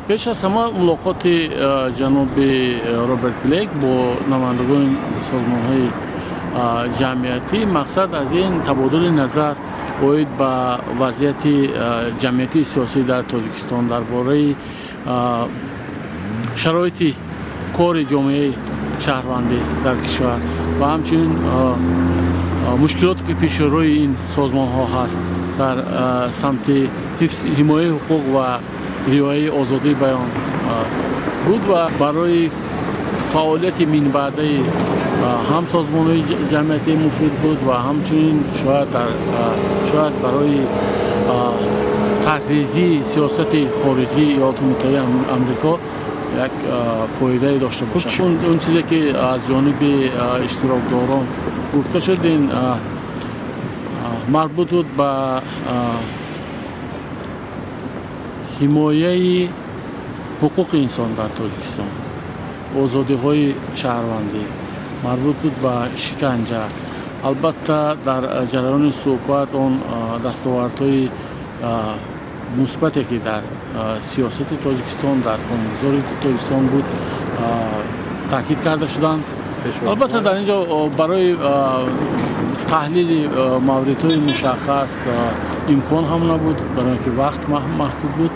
Пеш аз ҳама мулоқоти ҷаноби Роберт Блек бо намояндагони созмонҳои ҷамъиятӣ, мақсад аз ин табодули назар оид ба вазъияти ҷамъиятии сиёсӣ дар Тоҷикистон, дар бораи шароити кори ҷомеаи шаҳрвандӣ дар кишвар ва ҳамчунин мушкилоте, ки пеши рӯи ин созмонҳо ҳаст дар самти ҳимояи ҳуқуқ ва риояи озодии баён буд ва барои фаъолияти минбаъдаи ҳам созмонҳои ҷамъиятӣ муфид буд ва ҳамчунин шояд барои тарҳрезии сиёсати хориҷии Иёлоти Муттаҳидаи Амрико як фоидае дошта бошад. Он чизе, ки аз ҷониби иштирокдорон гуфта шуд, ин марбут буд ба ҳимояи ҳуқуқи инсон дар Тоҷикистон, озодиҳои шаҳрвандӣ, марбут буд ба шиканҷа. Албатта, дар ҷараёни суҳбат он дастовардҳои мусбате, ки дар сиёсати Тоҷикистон, дар қонунгузории Тоҷикистон буд, таъкид карда шуданд. Албатта, дар ин ҷо барои таҳлили мавридҳои мушаххас имкон ҳам набуд, барои ин ки вақт маҳдуд буд.